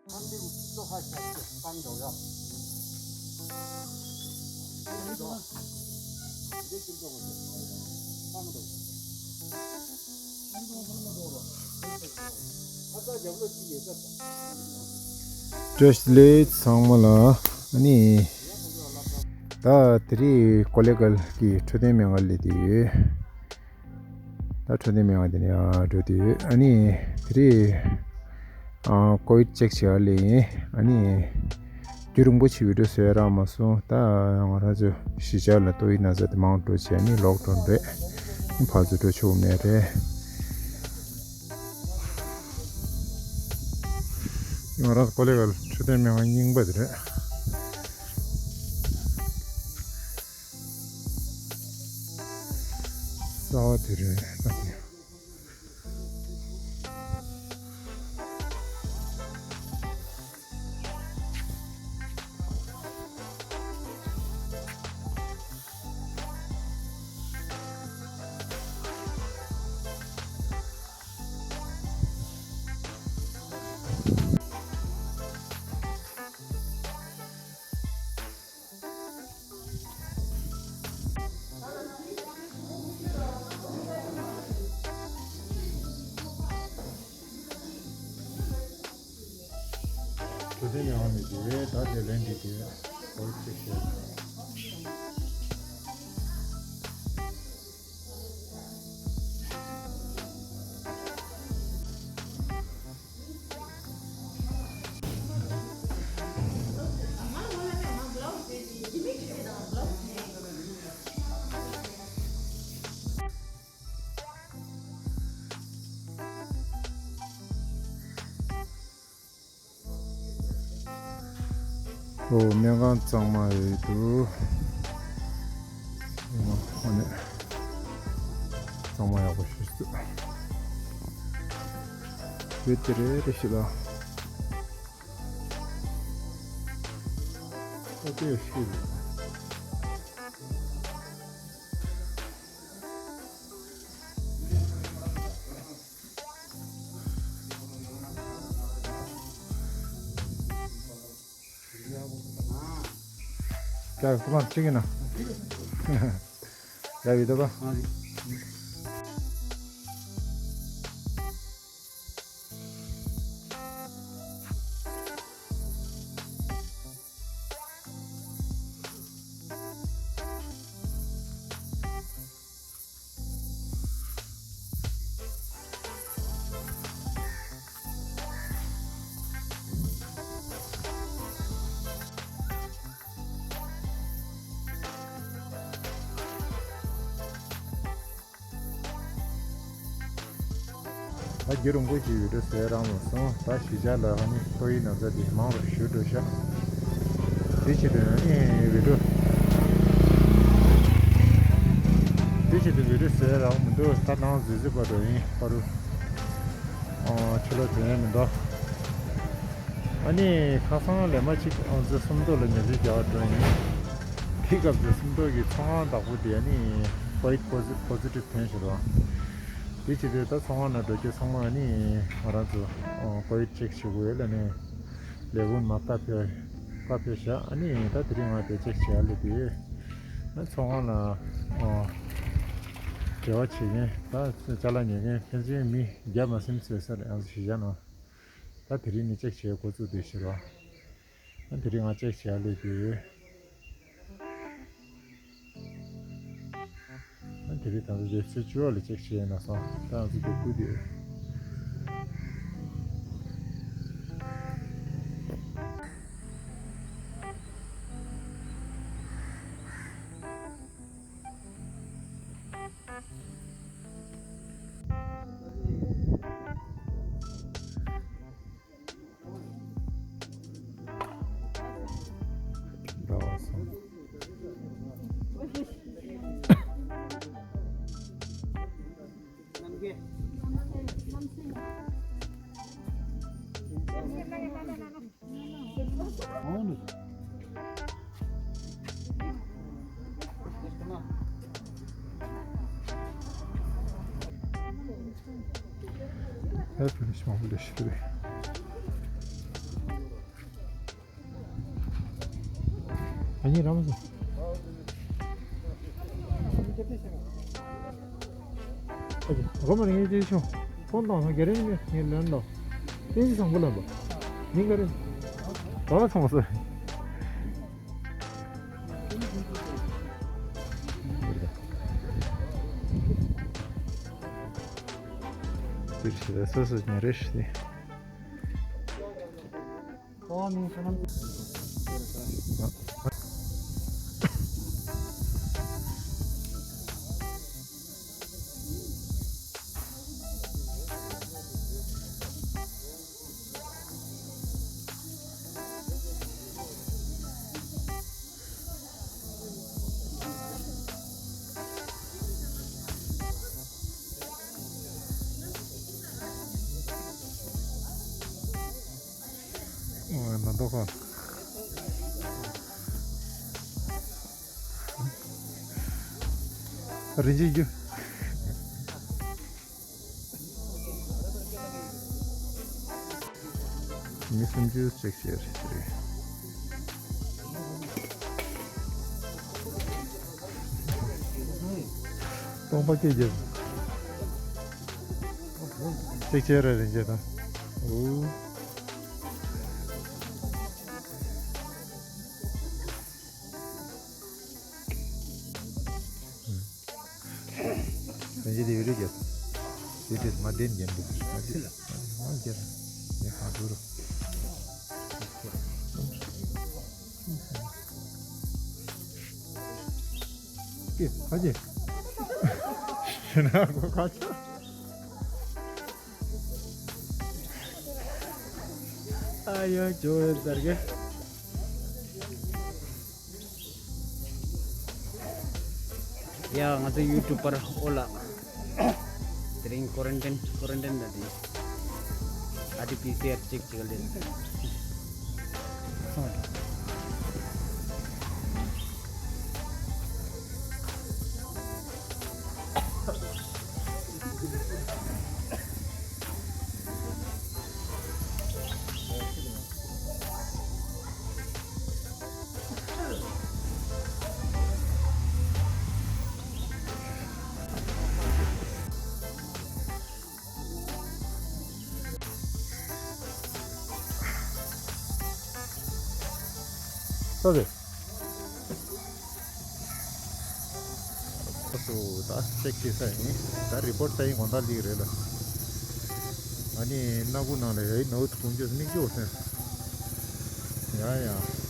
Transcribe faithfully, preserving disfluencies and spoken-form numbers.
བཀྲ་ཤིས་བདེ་ལེགས་ཚང་མ་ལ། ཨ་ནི། ད་དེ་རིང་ཀོ་ལེ་གལ་གྱི་འཕྲོད་བསྟེན་སྨན་ཁང་སླེབས་བསྡད་ཡོད། ད་འཕྲོད་བསྟེན་སྨན་ཁང་དེ་ནས་ཨ་འགྲོ་དུས་ཨ་ནི་དེ་རིང་ཨ་ཀོ་ཝིཌ་ཅེག་བྱེད་ཡ་སླེབས་ཡིན། ཨ་ནི་རྒྱུན་རིང་པོ་ཞིག་བི་ཌི་ཡོ་བཟོ་ཡ་རག་མ་སོང་། ད་ང་རང་ཚོ་གཞིས་ཆགས་ལ་ཏོག་དབྱིབས་ན་ཚ་དེ་མང་འགྲོ་བྱས་ནི་ལོག་འགྲོ་རེད། ཨ་ནི་ཕར་ཚུར་འགྲོ་ཆོག་མེད་རེད། ང་རང་ཀོ་ལེ་གལ་འཕྲོད་བསྟེན་སྨན་ཁང་རྙིང་པ་དེ་རེད། གསར་པ་དེ་རེད། དེ་ནས་ཡང་མི་དེ་ད་དེ་ལན་འདི་དེ་བོར་ཅིག་བྱས། ཨོ། སྨན་ཁང་གཙང་མ་ཡོད་འདུག་ཨོ་ནི། གཙང་མ་ཡག་པོ་ཞིག་འདུག་བོད་དེ་རེ་རེ་ཞིག་ལ། ཨོ་དེ་ཞིག་རེད། ཀྱ་ཁོ་མ་གཅིག་ཡིན་ན། ཡ་བི་དོ་པ། ད་རྒྱུན་རིང་པོ་ཅིག་བི་ཌི་ཡོ་བཟོས་རག་མ་སོང་། ད་གཞིས་ཆགས་ལ་ཨ་ནི་ཏོག་དབྱིབས་ན་ཚ་དེ་མང་རུ་ཞུ་འགྲོ་ཤག་དེ་ཕྱིར་དུ་ཨ་ནི་བི་ཌི་ཡོ། དེ་ཕྱིར་དུ་བི་ཌི་ཡོ་བཟོས་རག་མི་འདུག་ད་ནང་འཛུལ་འཛུལ་བར་དུ་ཡིན་པ་རུ། ཨོ། ཕྱི་ལོགས་དོན་ཡོད་མི་འདུག་ཨ་ནི་ཁ་སང་ལས་མ་གཅིག་ཨང་རྩིས་སུམ་མདོ་ལ་ཉལ་ཆས་རྒྱག་འགྲོ་ཡིན། དེ་སྐབས་སུ་སུམ་མདོ་གི་ཚོང་ཁང་བདག་པོ་དེ་ཨ་ནི་ཀོ་ཝིཌ་པོ་ཛི་པོ་ཛི་ཊིབ་ཐོན་ཤག་རོ། དེ་བྱེད་དུས་ད་ཚོང་ཁང་ནང་འགྲོ་རྒྱུ་ཚང་མ་ཨ་ནི་ང་རང་ཚོ་ཀོ་ཝིཌ་ཅེག་བྱེད་དགོས་ལབ་ནས་ལས་ཁུངས་མ་བཀའ་ཕེབས་བཀའ་ཕེབས་བཞག་ཨ་ནི་ད་དེ་རིང་ང་དེ་ཅེག་བྱེད་ཡ་སླེབས་དུས་ཨ་ཚོང་ཁང་ལ་འབྲེལ་བ་བྱེད་མཁན་ད་ཅ་ལག་ཉོ་མཁན་ཕལ་ཆེར་མི་བརྒྱ་མ་ཟིན་ཚོད་ས་རེད། ཨང་རྩིས་གཞི་བཞག་ན། ད་དེ་རིང་ནས་ཅེག་བྱེད་འགོ་བཙུགས་དུས་ཕྱིར་རོ། ཨ་དེ་རིང་ང་ཅེག་བྱེད་ཡ་སླེབས་དུས། ཨ་དེ་རིང་ད་ལྟ་རེ་ཚེས་བཅུ་པ་ལ་ཅེག་བྱེད་ཡ་ན་སོང་། ད་ང་ཚོ་དེ་སྐུ་དུས། ཧེ་ཕུ་ནི་ཤི་མ་བུ་ལེ་ཤི་རེད། ཨ་ནི་རང་སོ། ཨ་ཅེ་གོ་མ་རེད། ངས་ཅི་ཆོ་ཁོང་དང་ང་ག་རེ་ནི་ངས་ལན་ལོ། ཏིན་ཅི་བཟང་པོ་ལབ་པ། མིང་ག་རེ། ད་ལ་ཚོང་སོ། དེར་ཞེ་ད་སོ་སོ་ཉེ་རེ་ཞེ། ཨོ་ན་ཏོ་ཁ། རིན་ཆེན་རྒྱུ། མི་སུམ་ཅུ་ཅིག་བྱས་རེད། སྟོང་པ་སྐད་རྒྱབ། ཅིག་བྱས་རེད་རིན་ཆེན་དང་། ཨོ། རང་རྒྱལ་དེ་ཡོད་རེད་ཀྱི། དེ་དེ་མ་བདེན་རྒྱན་འདུག་མ་བདེན་མ་བདེན་མ་རྒྱལ། ངས་གང་འདུག་རོ། ཀྱེ་ཕ་ཀྱེ། ཞེ་ན་གོ་ཁ་ཆ། ཨ་ཡོ་ཇོ་ཟར་གི། ཡ་ང་ཚོ་ཡུ་ཊུབ་པར་ཨོ་ལགས། དེ་རིང་ཀོ་རན་ཊིན་ཀོ་རན་ཊིན་ལ་དེ་ཨ་ཊི་པི་སི་ཨར་ཅིག་ཅིག་ལེན། ད་དེ། ཨ་སུ་ད་ཅེག་བྱེད་ས་ཡིན། ད་རི་པོར་ཊི་ལྟ་ཡིན་དགོང་དག་ལིག་རེད་ལ། ཨ་ནི་སྣ་ཁུག་ནང་ལ་ཡ་ཡི་ནོར་དུ་གོང་ཆོས་སུ་མིག་ཅོག་སེ། ཡ་ཡ།